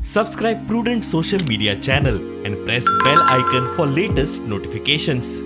Subscribe Prudent Social Media channel and press bell icon for latest notifications.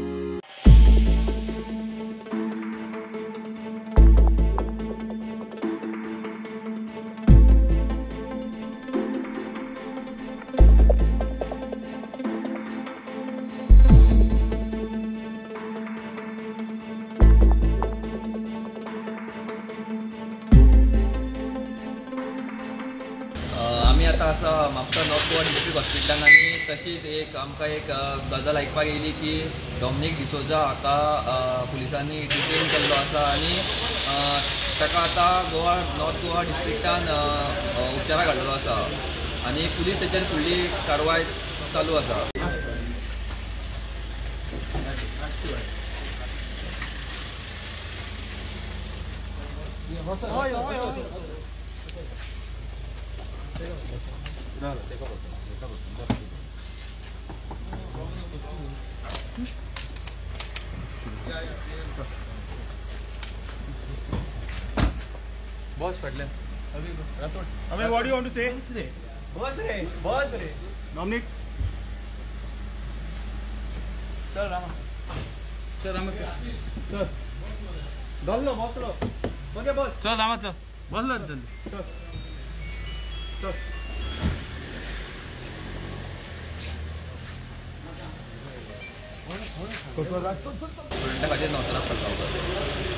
आमी आतां आसा Mapusa north Goa district हॉस्पिटलान आनी तशीच एक आमकां एक गजाल आयकपाक येयली की डॉमनीक डिसोजा हाका पुलिसांनी डिटेन केल्लो आसा आनी ताका आतां गोवा नॉर्थ गोवा डिस्ट्रिक्टान उपचाराक हाडलेलो आसा आनी पुलीस तेचेर फुडली कारवाय चालू आसा. Boss फाटल्यान. अभी what do you want to say? बस रे, बस रे. Dominic. चल रामा. चल रामा. चल. बसलो बसलो. ओके बस. चल रामा चल. बसलो जल्दी. चल. चल. स्टुडंटा खातीर नवसाराक चलता.